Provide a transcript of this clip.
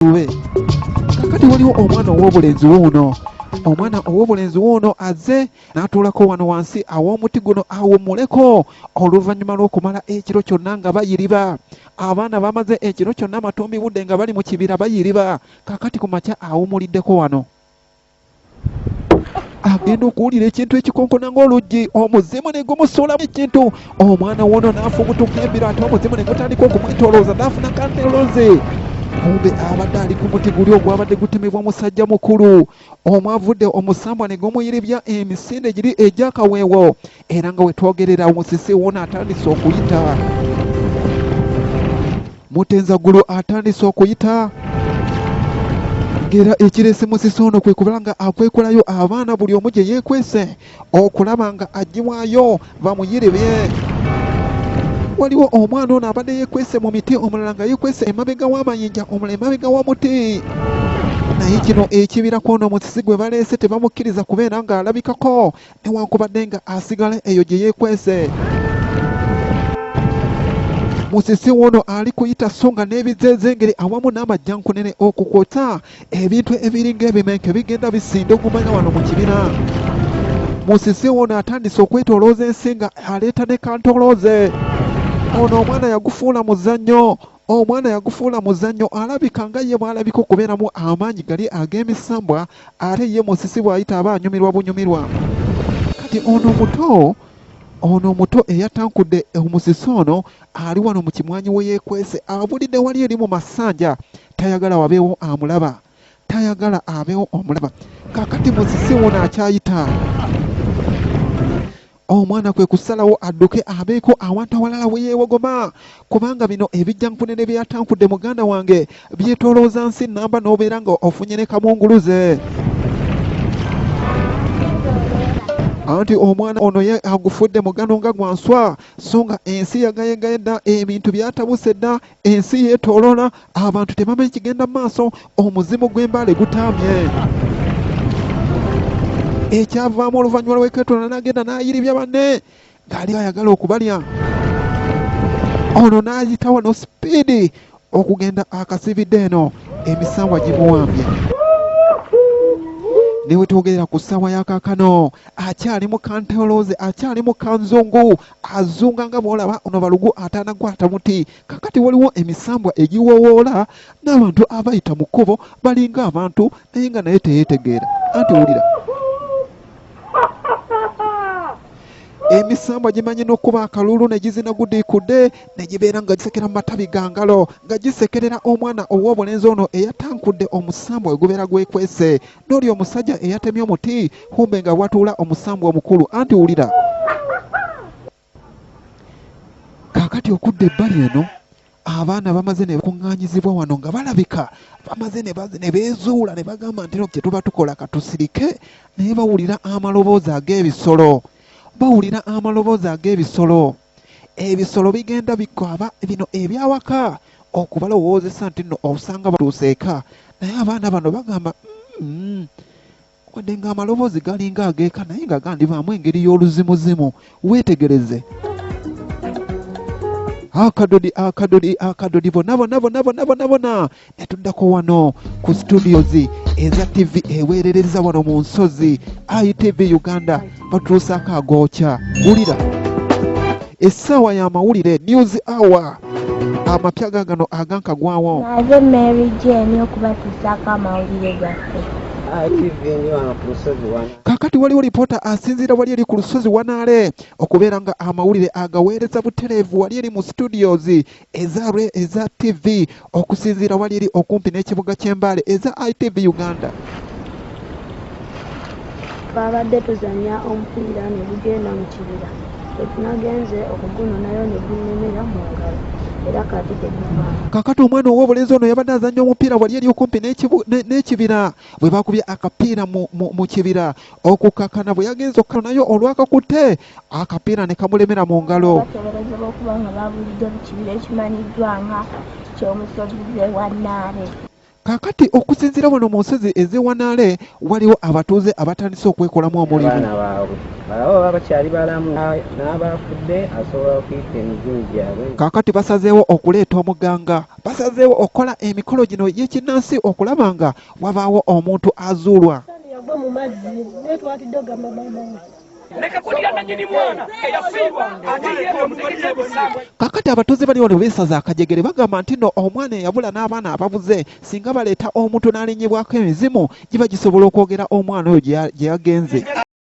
Lube. Kakati waliwo omwana ow'obulenzi wuuno, omwana ow'obulenzi wuuno azze n'atuulako wano wansi aw'omuti guno awummuleko oluvannyuma lw'okumala ekiro kyonna nga bayiriba. Abaana bamaze ekiro kyonna matumbi budde nga bali mu kibira bayiriba, kakati ku makya awummuliddeko wano. Agenda okuwulira ekintu ekikonkona ng'oluggi, omuzimu ne gumusuulamu ekintu. Omwana wono n'afubutuka embiro, ate omuzimu ne gutandika okumwetolooza n'afuna kantolooze. Kumbe abadde ali ku muti guli ogwabadde gutemebwa musajja mukulu omwavudde omusambwa ne gumuyiribya emisinde giri egy'akaweewo. Era nga wetwogerera musisi wono atandise okuyita Mutenzaggulu, atandise okuyita ng'era ekireese musisi ono kwe kuba nga akwekulayo abaana buli omu gye yeekwese okulaba nga aggyibwayo bamuyiribye. Waliwo omwana ono abadde yeekwese mu miti, omulala nga yeekwese emabega w'amayinja, omulala emabega w'omuti. Naye kino ekibira kwono musisi gwe baleese tebamukkiriza kubeera ng'alabikako newankubadde nga asigala eyo gye yeekwese. Musisi wuuno ali kuyita so nga n'ebizeezengere awamu n'amajjankunene okukwota ebintu ebiringa ebimenke bigenda bisindogomanya wano mu kibira. Musisi wuuno atandise okwetolooza ensi nga aleeta ne kantolooze. Ono omwana yagufuula muzannyo. Omwana yagufuula muzannyo, alabika nga ye bw'alabika okubeeramu amaanyi gali ag'emisambwa, ate ye musisi bw'ayita aba anyumirwa bunyumirwa. Kati ono omuto, ono omuto eyatankudde omusisi ono ali wano mu kimwanyi we yeekwese, abulidde wali eri mu masanja, tayagala wabeewo amulaba. Tayagala abeewo omulaba. Kaakati musisi wuuno akyayita. Omwana kwe kusalawo adduke abeeko awantu awalala we yeewogoma, kubanga bino ebijjankunene bye yatankudde muganda wange byetoolooza nsi nnamba n'obeera nga ofunye ne kamunguluze. Anti omwana ono ye agufudde mugano nga gwa nswa, so nga ensi yagayegaye dda, ebintu byatabuse dda, Ensi yeetooloola, abantu tebamanyi kigenda mu maaso, omuzimu gw'embaale gutaamye. Ekyavaamu oluvannyuma lw'ekwetoola n'agenda n'ayiribya banne ng'ali ayagala okubalya. Ono n'ayita wano sipiidi okugenda akasibidde eno emisambwa gimuwambye. Ne we twogerera ku ssaawa ya kaakano akyali mu kantolooze, akyali mu kanzungu azunga nga bw'olaba ono balugu atanakwata muti. Kakati waliwo emisambwa egiwowoola n'abantu abayita mu kkubo balinga abantu naye nga naye teyeetegeera. Anti wulira emisambwa gimanyi n'okukuba akalulu ne gizina gudiikudde ne gibeera nga gisekera mu matabi ga ngalo nga gisekerera omwana ow'obulenzi ono eyatankudde omusambwa we gubeera gwekwese N'oli omusajja eyatemye omuti kumbe nga watuula omusambwa omukulu anti wulira. Kaakati okudda ebbali eno abaana bamaze ne bakuŋŋaanyizibwa wano nga balabika bamaze ne beezuula ne bagamba nti no kye tuba tukola katusirike, naye bawulira amaloboozi ag'ebisolo, bawulira amaloboozi ag'ebisolo. Ebisolo bigenda bikaaba bino eby'awaka okubalowoozesa nti nno osanga batuuse eka, naye abaana bano bagamba mm, wadde ng'amaloboozi galinga ag'eka naye nga gandibaamu engeri y'oluzimuzimu. Weetegereze akadodi akadodi akadodi bonna bonna bonna bonna bonna bonna ne tuddako wano ku studios eza tv eweerereza wano mu nsozi ITV Uganda batuusaako agookya. Wulira essaawa y'amawulire news hour amapya gagano agankagwawo. Nze Mary Jane okubatuusaako amawulire gaffe. Kakati waliwo lipoota asinziira wali eri ku lusozi Wanaale okubeera nga amawulire agaweereza butereevu wali eri mu studios eza eza TV okusinziira wali eri okumpi n'ekibuga ky'e Mbale eza ITV Uganda. Twabadde tuzannya omupiira ne gugenda mu kibira bwe nagenze okugunonayo ne gunnemera mu ngalo era kati teguvaamu. Kaakati omwana ow'obulenzi ono yabadde azannya omupiira wali eri okumpi n'ekibira bwe baakubye akapiira mu kibira okukakkana bwe yagenze okukanonayo olwakakutte akapiira ne kamulemera mu ngalo. Bateeberezebwa okuba nga baabulidde mu kibira ekimanyiddwa nga ky'omusozi z'e Wannaale. Kaakati okusinziira wano mu nsozi ez'e Wanaale waliwo abatuuze abatandise okwekolamu omulimu. Abaana baabwe balabe oba bakyali balamu n'abaafudde asobola okuyita emizimu gyabwe. Kaakati basazeewo okuleeta omuganga, basazeewo okukola emikolo gino egy'ekinnansi okulaba nga wabaawo omuntu azuulwa. Yagwa mu mazzi naye twatidde ogamba maama we. Kakati abatuuze bali wano beesaze akajegere bagamba nti nno omwana eyabula n'abaana ababuze singa baleeta omuntu n'alinyibwako emizimu giba gisobola okwogera omwana oyo gye yagenze.